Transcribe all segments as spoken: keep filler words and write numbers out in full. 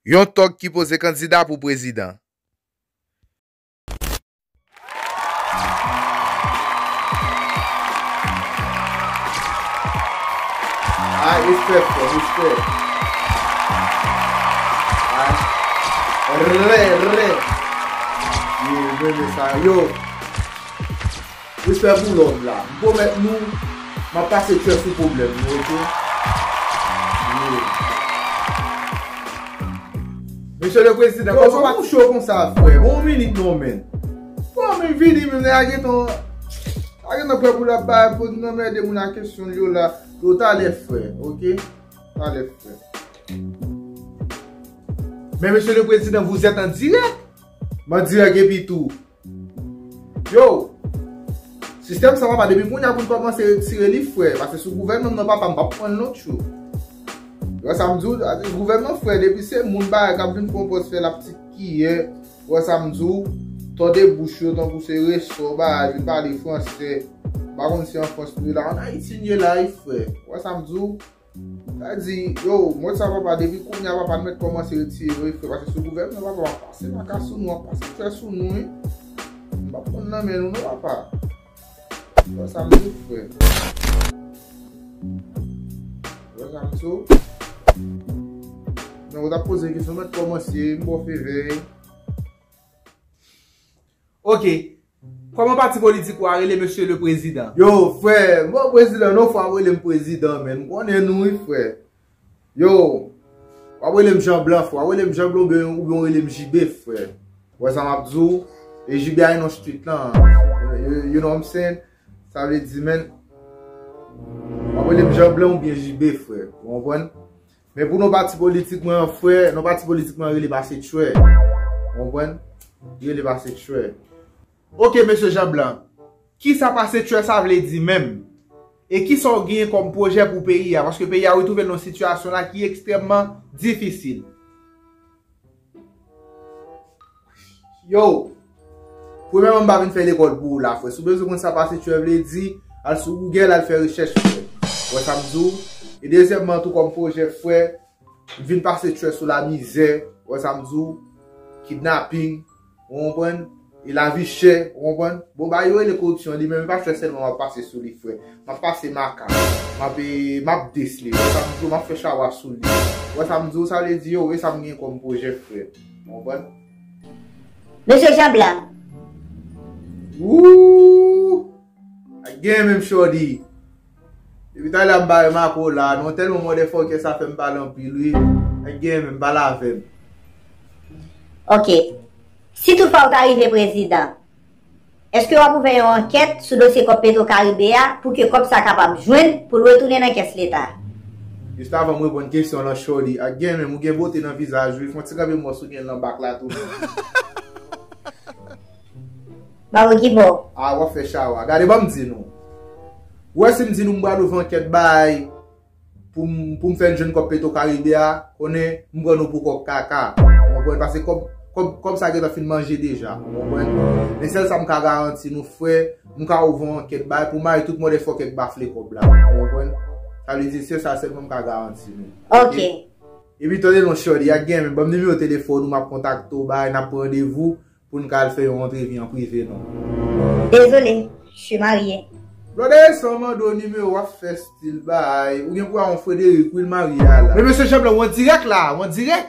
Yon tòg ki poze kandida pou prezidan. Ay, respè, frè, respè. Ay. Rè, rè. Yo, mwen renmen sa. Yo. Respè pou lòd la. M pwomèt nou, m ap pase tchè sou pwoblèm yo, oke? Yo. Mesye le prezidan, yo, kòman w cho konsa, frè? Bon, yon minit non, menn. Bon, men vini, menn, nèg la gentan, la gentan prè pou l ap bay, pou l anmède moun ak kesyon l yo la. Yo, talè, frè, oke? Talè, frè. Men, mesye le prezidan, vous êtes en direct? M an dirèk epi tou. Yo, sistèm sa, papa, depi kounye a pou n kòmanse retire li, frè. Paske sou gouvènman m nan, papa, m p ap pran l non, tchou. Ou wè sa m di w, a, gouvènman, frè, depi se moun bagay k ap vin pran pòz fè l ap ti kiyè. Ou wè sa m di w, tòde bouch yo, tankou se resò, bagay, vin pale fransè. M pa konn si an Frans nou ye la, an Ayiti n ye la, wi, frè. Ou wè sa m di w? Sa di, yo, mòd sa, papa, depi kounye a, papa, n mèt kòmanse retire yo, wi, frè, paske sou gouvènman, papa, m ap pase maka sou nou, m ap pase tchè sou nou, wi. M p ap pran nan men nou, non, papa. Wè sa m di w, frè. Wè sa m di w. Men ou t ap poze kesyon, mèt kòmanse, m ba w favè. Oke. Kòman pati politik ou a rele, mesye le prezidan? Yo, frè, m pa prezidan non, frè, w ap rele m prezidan, men m konnen nou, wi, frè. Yo, w ap rele m Jan Blan, frè, w ap rele m Jan Blan oubyen, oubyen w rele m J B, frè. Ou wè sa m ap di w? E J B a e non street lan. You, you know what I'm saying? Sa vle di, men, w ap rele m Jan Blan oubyen J B, frè. Ou konprann? Men pou non pati politik mwen an, frè, non pati politik mwen an rele Pase Tchwè. Ou konprann? Li rele Pase Tchwè. Oke, mesye Jan Blan. Kisa Pase Tchwè sa vle di menm? E kisa w genyen kòm pwojè pou peyi a? Paske peyi a retwouve l nan yon sitiyasyon la ki ekstrèmman difisil. Yo, premyèman, m pa vin fè lekòl pou ou la, frè. Si w bezwen konn sa Pase Tchwè vle di, al sou Google, al fè rechèch, frè. Ou wè sa m di w? E dezyèmman, tou kòm pwojè, frè, m vin pase tchwè sou lamizè, ou wè sa m di w? Kidnaping, ou konprann? E lavi chè, ou konprann? Bon, bagay yo rele koripsyon, li menm, e pa tchwè sèlman m ap pase sou li, frè. M ap pase maka, m ap, e, m ap des li, ou wè sa m di w? M ap fè chawa sou li. Ou wè sa m di w? Sa vle di, yo, e sa m gen kòm pwojè, frè. Ou konprann? Mesye Jan Blan. Wouuu! Ak gen menm, shorty. Depi talè a m pa wè Marco la non, tèlman motherfucker sa fè m pale anpil, wi. Ak gen menm, pale avè m. Oke. Si toutfwa ou ta rive prezidan, èske w ap ouvè yon ankèt sou dosye kòb Petro Caribe a pou ke kòb sa kapab jwenn pou l retounen nan kès Leta? Jis avan m reponn kesyon lan, shorty, ak gen menm, ou gen bote nan vizaj ou, wi, fè yon ti kanpe mòs ou gen nan bak la tou. Babo ki bò? A, w ap fè chawa. Gade, ban m di nou. Ou wè si m di nou m pral ouvè ankèt bay pou m, pou m fè n jwenn kòb Petro Caribe a, konnen m pran nou pou kòk kaka. Ou konprann? Paske kòb, kòb, kòb sa gentan fin manje deja. Ou konprann? Men sèl sa m ka garanti nou, frè, m ka ouvè yon ankèt bay pou m mare tout motherfucker k bafle kòb la. Ou konprann? Sa vle di, se sa sèlman m ka garanti nou. Oke. Epi tande non, shorty, ak gen menm, ban m nimewo telefòn ou, m ap kontakte w, bay, n ap pran randevou pou n ka al fè yon antrevi an prive non. Désolé, je suis marié. Blòdè, san mande w nimewo, w ap fè stil bay. Ou gen pou a yon Frédéric, wi, l marye a la. Men mesye Jan Blan, w an dirèk la, w an dirèk.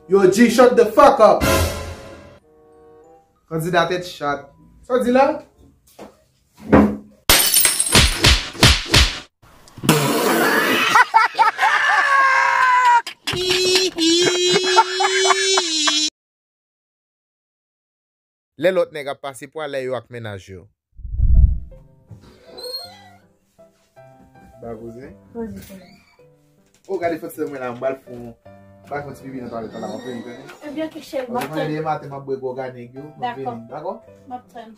Yo, G, shut the fuck up. Kandida tèt chat. Sa w di la? Lè lòt nèg ap pase pwa, lè yo ak mennaj yo. Ba koze. Koze, koze. O, gade fòt sè mwen la, m pral fè yon, m pral fè yon ti pipi nan twalèt la, m ap vini, tande? Ebyen, ok, cheri, m ap tann. Paske mwen, demen maten, m ap bwè gòga nèg yo, m ap vini, dakò? M ap tann.